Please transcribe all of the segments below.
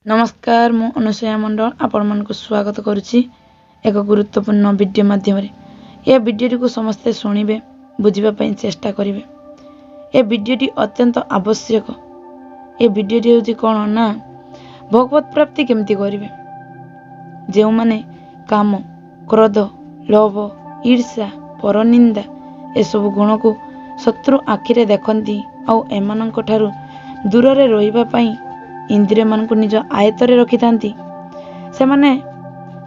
ନମସ୍କାର, ମୁଁ ଅନୁସୟା ମଣ୍ଡଳ ଆପଣମାନଙ୍କୁ ସ୍ୱାଗତ କରୁଛି ଏକ ଗୁରୁତ୍ୱପୂର୍ଣ୍ଣ ଭିଡ଼ିଓ ମାଧ୍ୟମରେ। ଏ ଭିଡ଼ିଓଟିକୁ ସମସ୍ତେ ଶୁଣିବେ, ବୁଝିବା ପାଇଁ ଚେଷ୍ଟା କରିବେ। ଏ ଭିଡ଼ିଓଟି ଅତ୍ୟନ୍ତ ଆବଶ୍ୟକ। ଏ ଭିଡ଼ିଓଟି ହେଉଛି କ'ଣ ନା ଭଗବତ ପ୍ରାପ୍ତି କେମିତି କରିବେ। ଯେଉଁମାନେ କାମ, କ୍ରୋଧ, ଲୋଭ, ଈର୍ଷା, ପରନିନ୍ଦା ଏସବୁ ଗୁଣକୁ ଶତ୍ରୁ ଆଖିରେ ଦେଖନ୍ତି ଆଉ ଏମାନଙ୍କ ଠାରୁ ଦୂରରେ ରହିବା ପାଇଁ ଇନ୍ଦ୍ରିୟମାନଙ୍କୁ ନିଜ ଆୟତ୍ତରେ ରଖିଥାନ୍ତି, ସେମାନେ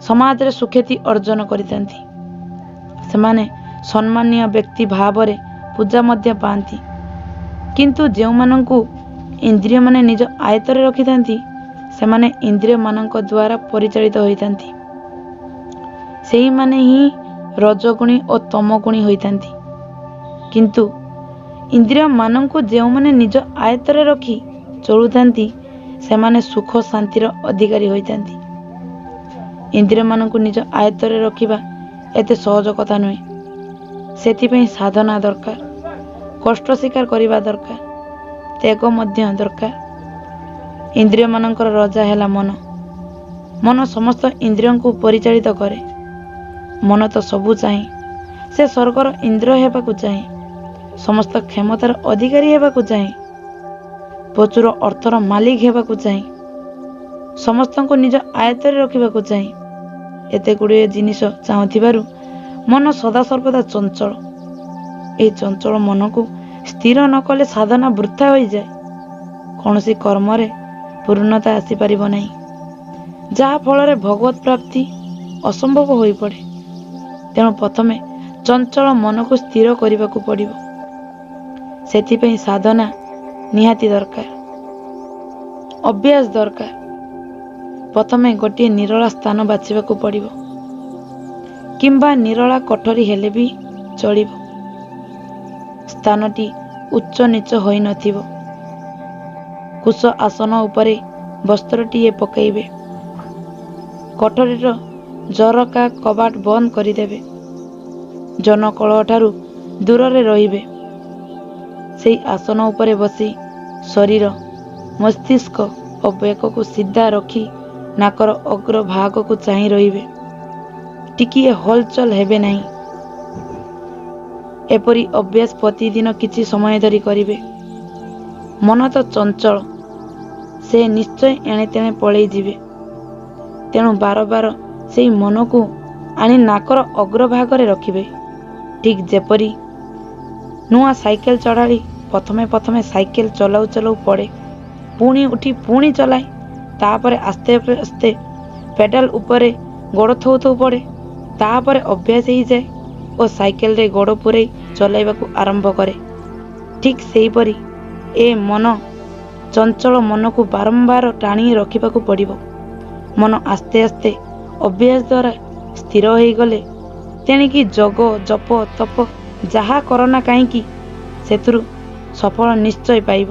ସମାଜରେ ସୁଖ୍ୟାତି ଅର୍ଜନ କରିଥାନ୍ତି। ସେମାନେ ସମ୍ମାନୀୟ ବ୍ୟକ୍ତି ଭାବରେ ପୂଜା ମଧ୍ୟ ପାଆନ୍ତି। କିନ୍ତୁ ଯେଉଁମାନଙ୍କୁ ଇନ୍ଦ୍ରିୟମାନେ ନିଜ ଆୟତ୍ତରେ ରଖିଥାନ୍ତି, ସେମାନେ ଇନ୍ଦ୍ରିୟମାନଙ୍କ ଦ୍ୱାରା ପରିଚାଳିତ ହୋଇଥାନ୍ତି। ସେଇମାନେ ହିଁ ରଜଗୁଣୀ ଓ ତମଗୁଣୀ ହୋଇଥାନ୍ତି। କିନ୍ତୁ ଇନ୍ଦ୍ରିୟମାନଙ୍କୁ ଯେଉଁମାନେ ନିଜ ଆୟତ୍ତରେ ରଖି ଚଳୁଥାନ୍ତି, ସେମାନେ ସୁଖ ଶାନ୍ତିର ଅଧିକାରୀ ହୋଇଥାନ୍ତି। ଇନ୍ଦ୍ରିୟମାନଙ୍କୁ ନିଜ ଆୟତ୍ତରେ ରଖିବା ଏତେ ସହଜ କଥା ନୁହେଁ। ସେଥିପାଇଁ ସାଧନା ଦରକାର, କଷ୍ଟ ସ୍ୱୀକାର କରିବା ଦରକାର, ତ୍ୟାଗ ମଧ୍ୟ ଦରକାର। ଇନ୍ଦ୍ରିୟମାନଙ୍କର ରଜା ହେଲା ମନ। ମନ ସମସ୍ତ ଇନ୍ଦ୍ରିୟଙ୍କୁ ପରିଚାଳିତ କରେ। ମନ ତ ସବୁ ଚାହେଁ। ସେ ସ୍ୱର୍ଗର ଇନ୍ଦ୍ର ହେବାକୁ ଚାହେଁ, ସମସ୍ତ କ୍ଷମତାର ଅଧିକାରୀ ହେବାକୁ ଚାହେଁ, ପ୍ରଚୁର ଅର୍ଥର ମାଲିକ ହେବାକୁ ଚାହେଁ, ସମସ୍ତଙ୍କୁ ନିଜ ଆୟତ୍ତରେ ରଖିବାକୁ ଚାହେଁ। ଏତେ ଗୁଡ଼ିଏ ଜିନିଷ ଚାହୁଁଥିବାରୁ ମନ ସଦାସର୍ବଦା ଚଞ୍ଚଳ। ଏହି ଚଞ୍ଚଳ ମନକୁ ସ୍ଥିର ନ କଲେ ସାଧନା ବୃଥା ହୋଇଯାଏ। କୌଣସି କର୍ମରେ ପୂର୍ଣ୍ଣତା ଆସିପାରିବ ନାହିଁ, ଯାହା ଫଳରେ ଭଗବତ ପ୍ରାପ୍ତି ଅସମ୍ଭବ ହୋଇପଡ଼େ। ତେଣୁ ପ୍ରଥମେ ଚଞ୍ଚଳ ମନକୁ ସ୍ଥିର କରିବାକୁ ପଡ଼ିବ। ସେଥିପାଇଁ ସାଧନା ନିହାତି ଦରକାର, ଅଭ୍ୟାସ ଦରକାର। ପ୍ରଥମେ ଗୋଟିଏ ନିରୋଳା ସ୍ଥାନ ବାଛିବାକୁ ପଡ଼ିବ, କିମ୍ବା ନିରୋଳା କୋଠରୀ ହେଲେ ବି ଚଳିବ। ସ୍ଥାନଟି ଉଚ୍ଚ ନୀଚ ହୋଇନଥିବ। କୁଶ ଆସନ ଉପରେ ବସ୍ତ୍ରଟିଏ ପକାଇବେ। କୋଠରୀର ଝରକା କବାଟ ବନ୍ଦ କରିଦେବେ। ଜନକଳହ ଠାରୁ ଦୂରରେ ରହିବେ। ସେଇ ଆସନ ଉପରେ ବସି ଶରୀର, ମସ୍ତିଷ୍କ ଓ ବେକକୁ ସିଧା ରଖି ନାକର ଅଗ୍ରଭାଗକୁ ଚାହିଁ ରହିବେ। ଟିକିଏ ହଲଚଲ ହେବେ ନାହିଁ। ଏପରି ଅଭ୍ୟାସ ପ୍ରତିଦିନ କିଛି ସମୟ ଧରି କରିବେ। ମନ ତ ଚଞ୍ଚଳ, ସେ ନିଶ୍ଚୟ ଏଣେ ତେଣେ ପଳେଇ ଯିବେ। ତେଣୁ ବାରବାର ସେଇ ମନକୁ ଆଣି ନାକର ଅଗ୍ରଭାଗରେ ରଖିବେ। ଠିକ୍ ଯେପରି ନୂଆ ସାଇକେଲ ଚଢ଼ାଳି ପ୍ରଥମେ ପ୍ରଥମେ ସାଇକେଲ ଚଲାଉ ଚଲାଉ ପଡ଼େ, ପୁଣି ଉଠି ପୁଣି ଚଲାଏ, ତାପରେ ଆସ୍ତେ ଆସ୍ତେ ପେଡ଼ାଲ ଉପରେ ଗୋଡ଼ ଥୋଉ ଥୋଉ ପଡ଼େ, ତାପରେ ଅଭ୍ୟାସ ହେଇଯାଏ ଓ ସାଇକେଲରେ ଗୋଡ଼ ପୂରେଇ ଚଲାଇବାକୁ ଆରମ୍ଭ କରେ, ଠିକ୍ ସେହିପରି ଏ ମନ ଚଞ୍ଚଳ ମନକୁ ବାରମ୍ବାର ଟାଣି ରଖିବାକୁ ପଡ଼ିବ। ମନ ଆସ୍ତେ ଆସ୍ତେ ଅଭ୍ୟାସ ଦ୍ୱାରା ସ୍ଥିର ହୋଇଗଲେ ତେଣିକି ଯୋଗ, ଜପ, ତପ ଯାହା କରନା କାହିଁକି, ସେଥିରୁ ସଫଳ ନିଶ୍ଚୟ ପାଇବ।